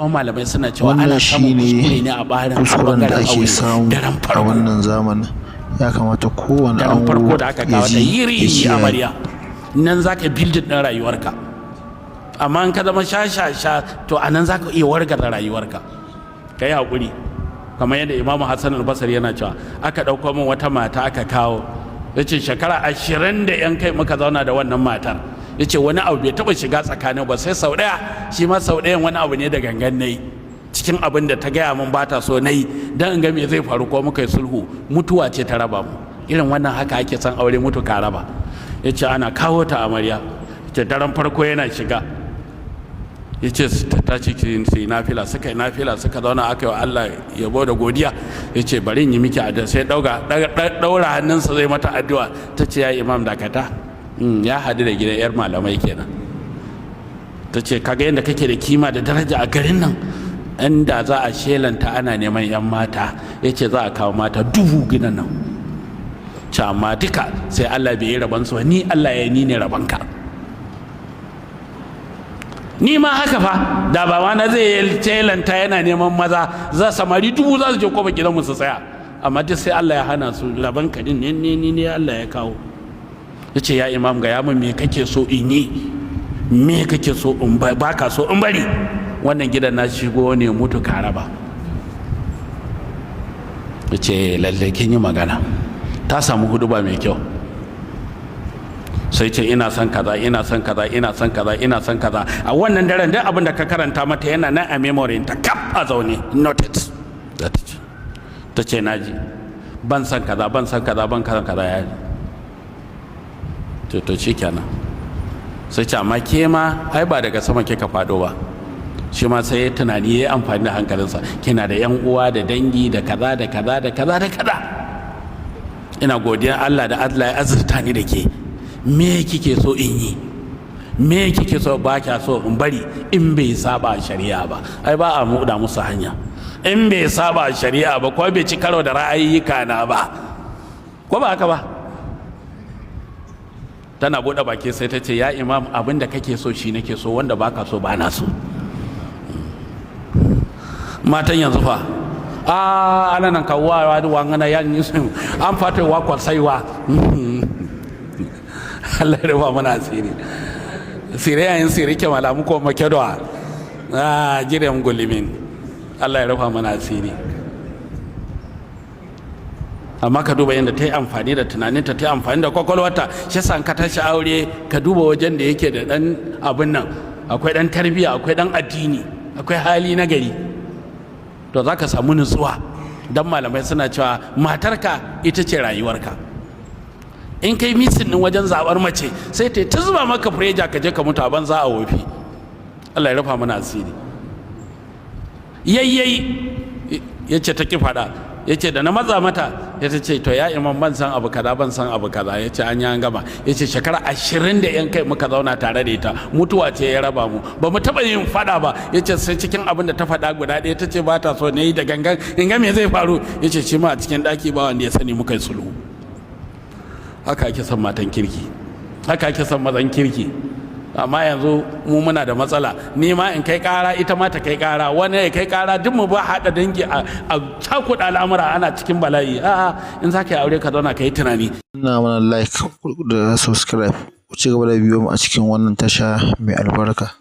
Kuma malamai suna cewa Wannan ana samun shine kuskure ne a barin a kuskuren da bangaren ake aure samu daren a farko. wannan zamanin. Ya kamata kowane Daren ango farko da aka ya kawo ta ji ya yiri kiyaye. amarya nan za ka building ɗin rayuwarka. Amma in ka zama sha sha sha, to a nan za ka iya wargaza rayuwarka. Ka yi haƙuri. Kamar yadda Imamu Hassan al-Basri yana cewa, aka ɗauko min wata mata aka kawo, ya ce shekara 20 da yan kai muka zauna da wannan matar. Ya ce wani abu bai taɓa shiga tsakanin ba sai sau ɗaya. Shi ma sau ɗayan wani abu ne da gangan na yi, cikin abin da ta gaya min ba ta so na yi don in ga me zai faru, ko muka yi sulhu. Mutuwa ce ta raba mu. Irin wannan haka ake son aure, mutu ka raba. Ya ce ana kawo ta amarya, ya ce daren farko yana shiga, ya ce ta tashi su yi nafila. Suka yi nafila, suka zauna, aka yi wa Allah yabo da godiya. Ya ce, "Bari in yi miki addu'a." Sai ɗaura hannunsa zai mata addu'a, ta ce, "Ya Imam, dakata." Ya haɗu da gidan yar malamai kenan. Ta ce, "Kaga yadda kake da kima da daraja a garin nan, inda za a shelanta ana neman 'yan mata," ya ce, "za a kawo mata 1000 gidan nan ce, amma duka sai Allah bai yi rabansu ba. Ni Allah ya ni ne rabanka." Ni ma haka fa, da ba na zai shelanta yana neman maza, za samari 1000 za su je kofar gidanmu su tsaya, amma duk sai Allah ya hana su. Rabanka din ne ne ne Allah ya kawo. Ya ce, "Ya Imam, ga ya min me kake so in yi, me kake so in ba ka so in bari. Wannan gidan na shigo ne mutu ka raba." Ya ce, "Lalle kin yi magana." Ta samu huduba mai kyau. Sai ce, "Ina son kaza, ina son kaza, ina son kaza, ina son kaza." A wannan daren duk abin da ka karanta mata yana nan a memory ta kaf a zaune, noted. Ta ce, "Naji, ban son kaza, ban son kaza, ban son kaza." Ya ce, "To shikenan." Sai ce, "Amma ke ma ai ba daga sama kika faɗo ba." Shi ma sai ya tunani, ya yi amfani da hankalinsa. "Kina da yan uwa da dangi da kaza da kaza da kaza da kaza. Ina godiya Allah da Allah ya azurta ni da ke. Me kike so in yi, me kike so ba kya so in bari, in bai saba shari'a ba?" Ai ba a muda musu hanya. In bai saba shari'a ba, ko bai ci karo da ra'ayyuka na ba, ko ba haka ba? Tana buɗe baki sai ta ce, "Ya Imam, abin da kake so shi nake so, wanda baka so ba na so." Matan yanzu fa, a ana nan kawwa wangana yan an fata wa kwasaiwa. Allah ya rufa mana asiri. Sire yayin sire ke malamu ko makedoa a jirem gulimin. Allah ya rufa mana asiri. Amma ka duba yadda ta yi amfani da tunaninta, ta yi amfani da kwakwalwarta. Shi yasa ka tashi aure, ka duba wajen da yake da dan abin nan, akwai dan tarbiyya, akwai dan addini, akwai hali na gari, to za ka samu nutsuwa. Don malamai suna cewa matarka ita ce rayuwarka. In kai missing din wajen zaɓar mace, sai ta zuba maka pressure, ka je ka mutu a banza a wofi. Allah ya rufa mana asiri. Yayyayi ya ce ta ki faɗa. Ya ce da na matsa mata, ya ta ce, "To ya Imam, ban san abu kaza, ban san abu kaza." Ya ce an yi an gama. Ya ce shekara 20 da yan kai muka zauna tare da ita, mutuwa ce ya raba mu, ba mu taɓa yin faɗa ba. Ya ce sai cikin abin da ta faɗa guda ɗaya, ta ce ba ta so, ne yi da gangan in ga me zai faru. Ya ce shi ma a cikin ɗaki ba wanda ya sani muka yi sulhu. Haka ake son matan kirki, haka ake son mazan kirki. Amma yanzu mu muna da matsala. Ni ma in kai kara, ita ma ta kai kara, wani ya kai kara, duk mu ba haɗa dangi a cakuɗa al'amura, ana cikin bala'i. A'a, in za ka yi aure, ka zauna ka yi tunani. Ina mana like da subscribe. Ku ci gaba da biyo mu a cikin wannan tasha mai albarka.